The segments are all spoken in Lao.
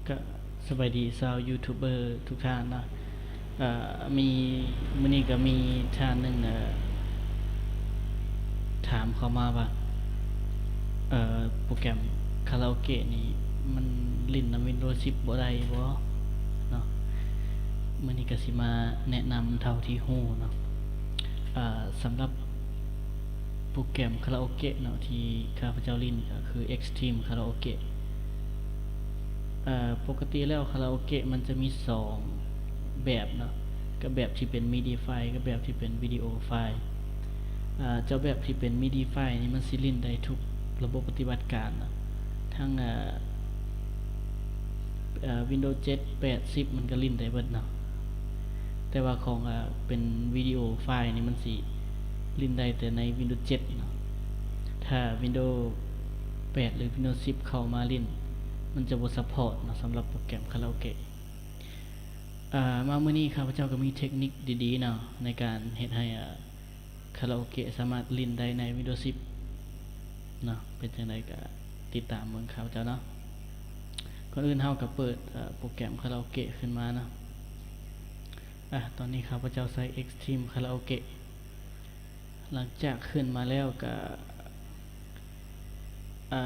ກະສະບາຍດີຊາວຢູທູບເບີທຸກທ່ານເນາະ. ເອີ ມີ ມື້ນີ້ກະມີທ່ານໜຶ່ງ ເອີ ຖາມເຂົ້າມາວ່າ ເອີ ໂປຣແກຣມຄາຣາໂອເກະນີ້ ມັນຫຼິ້ນນຳວິນໂດສິບບໍ່ໄດ້ບໍ່ເນາະ? ມື້ນີ້ກະຊິມາແນະນຳເທົ່າທີ່ຮູ້ເນາະ. ເອີ ສຳລັບ ໂປຣແກຣມຄາຣາໂອເກະເນາະ ທີ່ຂ້າພະເຈົ້າຫຼິ້ນກະຄື Xtreme Karaoke. ເອີ ປົກກະຕິແລ້ວຄາຣາໂອເກະມັນຈະມີສອງແບບເນາະ, ກະແບບທີ່ເປັນມິດີໄຟລ໌ ກັບແບບທີ່ເປັນວິດີໂອໄຟລ໌. ເອີ ເຈົ້າແບບທີ່ເປັນມິດີໄຟລ໌ນີ້ ມັນຊິຫຼິ້ນໄດ້ທຸກລະບົບປະຕິບັດການເນາະ, ທັງ ເອີ ເອີ ວິນໂດເຈັດ ແປດ ສິບ ມັນກະຫຼິ້ນໄດ້ເບິດເນາະ. ແຕ່ວ່າຂອງ ເອີ ເປັນວິດີໂອໄຟລ໌ນີ້ ມັນຊິຫຼິ້ນໄດ້ແຕ່ໃນວິນໂດເຈັດເນາະ. ຖ້າວິນໂດແປດ ຫຼື ວິນໂດສິບເຂົ້າມາຫຼິ້ນ ມັນຈະບໍ່ຊັບພອດເນາະ ສຳລັບໂປຣແກຣມຄາຣາໂອເກະ. ເອີ ມາມື້ນີ້ຂ້າພະເຈົ້າກະມີເທັກນິກດີໆເນາະ ໃນການເຮັດໃຫ້ ເອີ ຄາຣາໂອເກະສາມາດຫຼິ້ນໄດ້ໃນວິນໂດສິບເນາະ. ເປັນຈັ່ງໃດກະຕິດຕາມເບິ່ງຂ້າພະເຈົ້າເນາະ. ກ່ອນອື່ນເຮົາກະເປີດ ເອີ ໂປຣແກຣມຄາຣາໂອເກະຂຶ້ນມາເນາະ. ອາ ຕອນນີ້ຂ້າພະເຈົ້າໃຊ້ Xtreme Karaoke. ຫຼັງຈາກຂຶ້ນມາແລ້ວກະ ອາ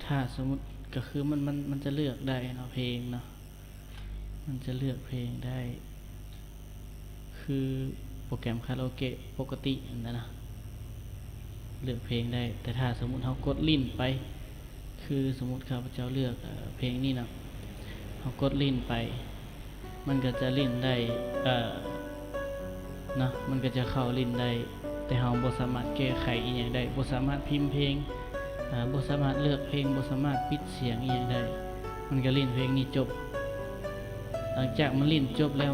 ຖ້າສົມມຸດກະຄືມັນ ມັນ ມັນຈະເລືອກໄດ້ເນາະ ເພງເນາະ, ມັນຈະເລືອກເພງໄດ້ ຄືໂປຣແກຣມຄາຣາໂອເກະປົກກະຕິຫັ້ນນະ ເລືອກເພງໄດ້. ແຕ່ຖ້າສົມມຸດເຮົາກົດຫຼິ້ນໄປ ຄືສົມມຸດຂ້າພະເຈົ້າເລືອກ ເອີ ເພງນີ້ເນາະ, ເຮົາກົດຫຼິ້ນໄປ ມັນກະຈະຫຼິ້ນໄດ້ ເອີ ເນາະ, ມັນກະຈະເຂົ້າຫຼິ້ນໄດ້ ແຕ່ເຮົາບໍ່ສາມາດແກ້ໄຂອີ່ຫຍັງໄດ້, ບໍ່ສາມາດພິມເພງ ເອີ ບໍ່ສາມາດເລືອກເພງ, ບໍ່ສາມາດປິດສຽງອີ່ຫຍັງໄດ້, ມັນກະຫຼິ້ນເພງນີ້ຈົບ. ຫຼັງຈາກມັນຫຼິ້ນຈົບແລ້ວ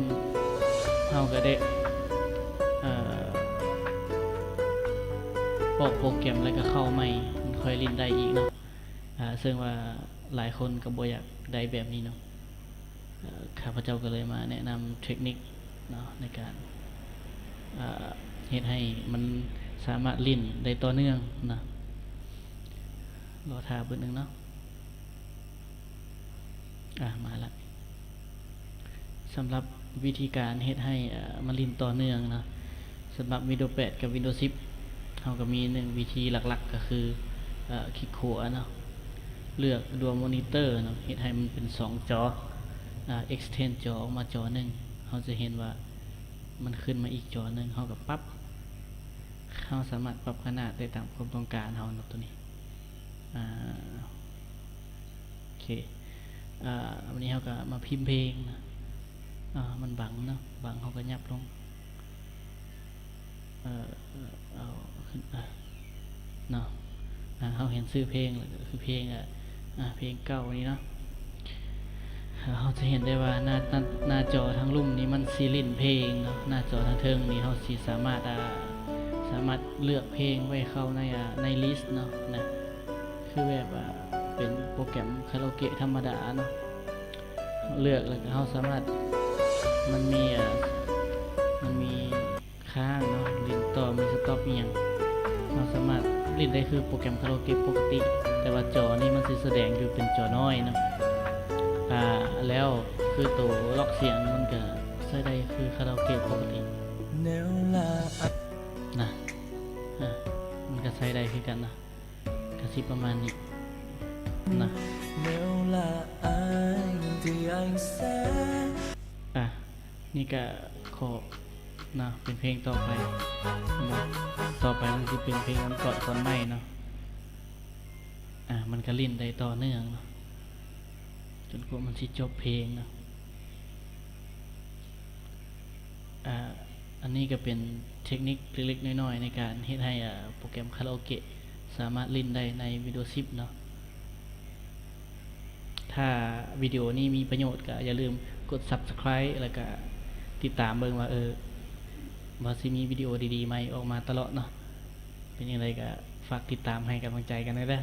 ເຮົາກະໄດ້ ເອີ ອອກໂປຣແກຣມແລ້ວກະເຂົ້າໃໝ່ ມັນຄ່ອຍຫຼິ້ນໄດ້ອີກເນາະ. ອາ ເຊິ່ງວ່າຫຼາຍຄົນກະບໍ່ຢາກໄດ້ແບບນີ້ເນາະ. ເອີ ຂ້າພະເຈົ້າກະເລີຍມາແນະນຳເທັກນິກເນາະ ໃນການ ເອີ ເຮັດໃຫ້ມັນສາມາດຫຼິ້ນໄດ້ຕໍ່ເນື່ອງເນາະ. ລໍຖ້າບຶດໜຶ່ງເນາະ. ອາ ມາລະ. ສຳລັບວິທີການເຮັດໃຫ້ ເອີ ມັນຫຼິ້ນຕໍ່ເນື່ອງເນາະ, ສຳລັບວິນໂດແປດກັບວິນໂດສິບ ເຮົາກະມີໜຶ່ງວິທີຫຼັກໆ ກະຄື ເອີ ຄລິກຂວາເນາະ, ເລືອກ Dual Monitor ເນາະ, ເຮັດໃຫ້ມັນເປັນສອງຈໍ ເອີ extend ຈໍອອກມາຈໍໜຶ່ງ, ເຮົາຈະເຫັນວ່າມັນຂຶ້ນມາອີກຈໍໜຶ່ງ, ເຮົາກະປັບ ເຮົາສາມາດປັບຂະໜາດໄດ້ຕາມຄວາມຕ້ອງການເຮົາເນາະ ໂຕນີ້. ອາ ໂອເຄ ອາ ວັນນີ້ເຮົາກະມາພິມເພງນະ. ອາ ມັນບັງເນາະ, ບັງ ເຮົາກະຫຍັບລົງ ເອີ ເອົາຂຶ້ນ ເນາະ. ອາ ເຮົາເຫັນຊື່ເພງ ແລ້ວກະຄືເພງ ອາ ເພງເກົ່ານີ້ເນາະ. ເຮົາຈະເຫັນໄດ້ວ່າໜ້າ ໜ້າ ໜ້າຈໍທາງລຸ່ມນີ້ມັນຊິຫຼິ້ນເພງເນາະ, ໜ້າຈໍທາງເທິງນີ້ເຮົາຊິສາມາດ ອາ ສາມາດເລືອກເພງໄວ້ເຂົ້າໃນ ອາ ໃນ list ເນາະ ນະ. ຄືແບບວ່າເປັນໂປຣແກຣມຄາຣາໂອເກະທຳມະດາເນາະ, ເລືອກແລ້ວກະເຮົາສາມາດ ມັນມີ ອາ ມັນມີຄ້າງເນາະ, ຫຼິ້ນຕໍ່ ມີສະຕັອບອີ່ຫຍັງ, ເຮົາສາມາດຫຼິ້ນໄດ້ຄືໂປຣແກຣມຄາຣາໂອເກະປົກກະຕິ, ແຕ່ວ່າຈໍນີ້ມັນຊິສະແດງຢູ່ເປັນຈໍນ້ອຍເນາະ. ອາ ແລ້ວຄືໂຕລັອກສຽງມັນກະໃຊ້ໄດ້ຄືຄາຣາໂອເກະປົກກະຕິນະ. ອາ ມັນກະໃຊ້ໄດ້ຄືກັນນະ. ກະຊິປະມານນີ້ນະ. ອາ ນີ້ກະຂໍນະ ເປັນເພງຕໍ່ໄປນະ, ຕໍ່ໄປມັນຊິເປັນເພງອັນກອດກ່ອນໄໝ້ເນາະ. ອາ ມັນກະຫຼິ້ນໄດ້ຕໍ່ເນື່ອງເນາະ ຈົນກວ່າມັນຊິຈົບເພງເນາະ. ອາ ອັນນີ້ກະເປັນເທັກນິກເລັກໆນ້ອຍໆ ໃນການເຮັດໃຫ້ ອາ ໂປຣແກຣມຄາຣາໂອເກະສາມາດຫຼິ້ນໄດ້ໃນວິນໂດສິບເນາະ. ຖ້າວິດີໂອນີ້ມີປະໂຫຍດ ກະຢ່າລືມກົດ Subscribe ແລ້ວກະຕິດຕາມເບິ່ງວ່າ ເອີ ວ່າຊິມີວິດີໂອດີໆໃໝ່ອອກມາຕະຫຼອດເນາະ. ເປັນຈັ່ງໃດກະຝາກຕິດຕາມໃຫ້ກຳລັງໃຈກັນແດ່ເດີ.